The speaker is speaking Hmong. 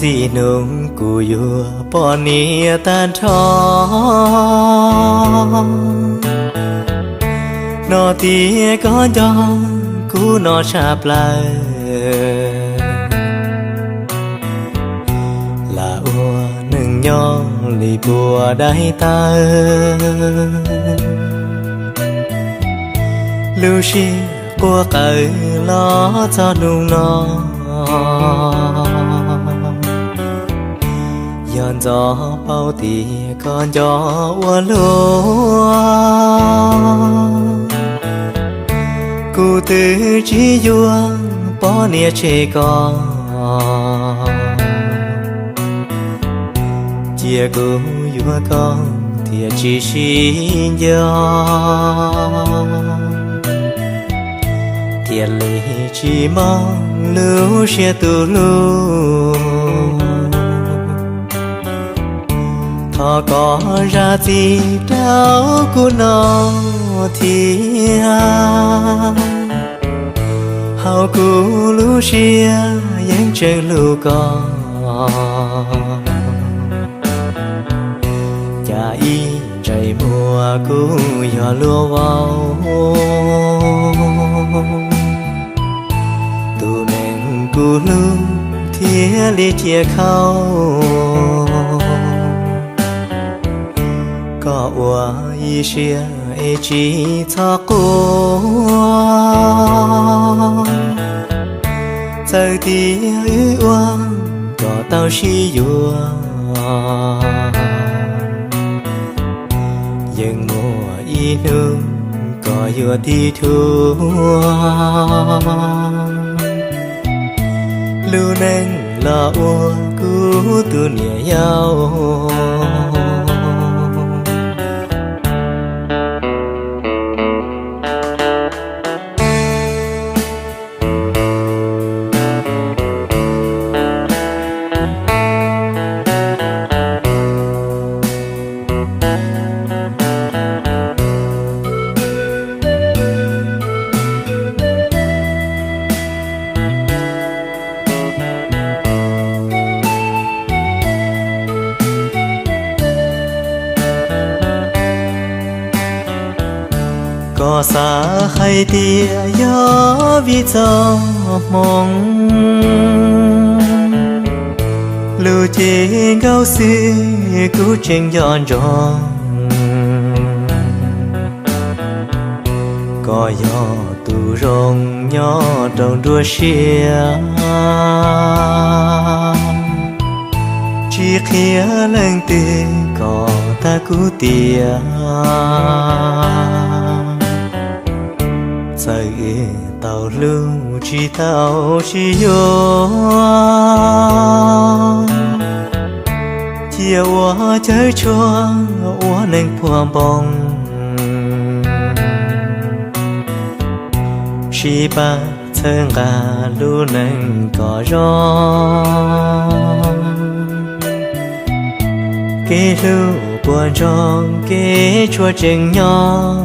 Txij hnub kuv yuav poj niam tag nrho, hnov tias koj nco kuv no tshaj plaws. Lam ua neej nyob li puag dai taw, lub siab quaj qawm los txog hnub no. Yog ntxov paub tias koj nco ua luaj, kuv twb tsis yuav poj niam tseg koj. Cia kuv yuav koj thiaj tsis sib nco, thiaj li tsis mob lub siab tus hlub. Thov koj zam txim rau kuv no thiab, hauv kuv lub siab yeej tseem hlub koj. Cas ib ntsais muag kuv yog luag vau, tus neeg kuv hlub thiaj li cia khau. Koj ua ib siab es tsis txhob quaj, txawm tias wb ua kom tau sib yuav, yeej muaj ib hnub koj yuav tiv thuam lub neej los ua kuv tus niam yau. Koj xav hais tias yog vim txoj hmoo, lub cev nkaus xwb kuv tseem nco ntsoov. Koj yog tus zoo nyob rau nruab siab, tsis qhia leej twg kom tag kuv tiam. Txawm wb tau hlub tsis tau sib yuav, cia ua cawv tshuaj ua neeg puag npoo, sib pab txhawb nqa lub neej kom zoo, kev hlub puas ntsoog kev tshuav tseem nyob.